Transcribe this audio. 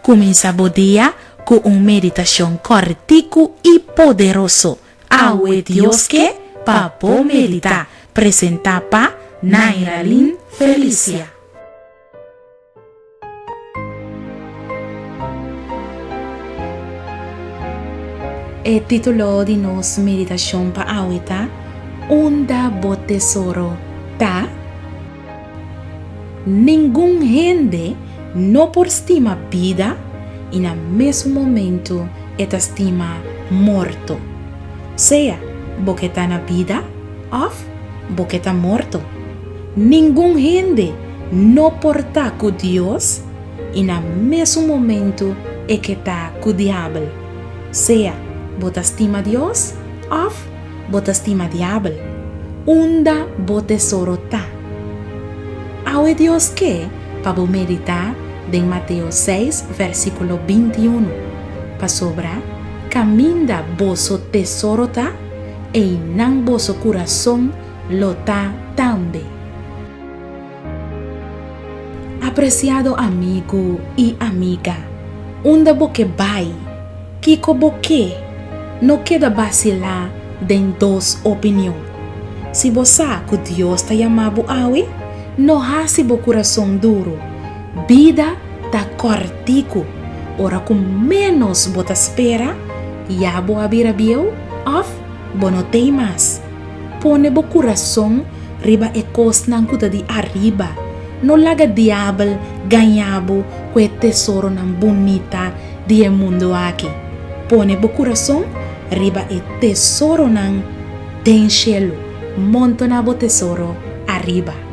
Kuminsá bo dia ku un meditashon kòrtiku i poderoso. Awe Dios ke pa bo meditá. Presentá pa Nairalyn Felicia. E título di nos meditashon pa awe ta, Unda bo tesoro ta? Ningun hende no por stima bida i na mesun momentu e ta stima morto. Sea bo ke ta na bida òf bo ke ta morto. Ningun hende no por ta ku Dios i na mesun momentu e ke ta ku Diabel. Sea bo ta stima Dios òf bo ta stima Diabel. Unda bo tesoro ta? Awe Dios ke pa bo meditá den Mateo seis vèrsikulo 21, Pasobra kaminda boso tesoro ta, einan boso kurason lo ta tambe. Apresiado amigu i amiga, unda bo ke bai? Kiko bo ke? No keda basilá den dos opinion. Si bo sa ku Dios ta yama bo awe, no hasi bo kurason duru. Bida ta kòrtiku. Ora ku ménos bo ta spera, ya bo a bira bieu òf bo no tei mas. Pone bo kurason riba e kosnan ku ta di ariba. No laga Diabel gaña bo ku e tesoronan bunita di e mundu aki. Pone bo kurason riba e tesoronan den shelu. Montona bo tesoro ariba.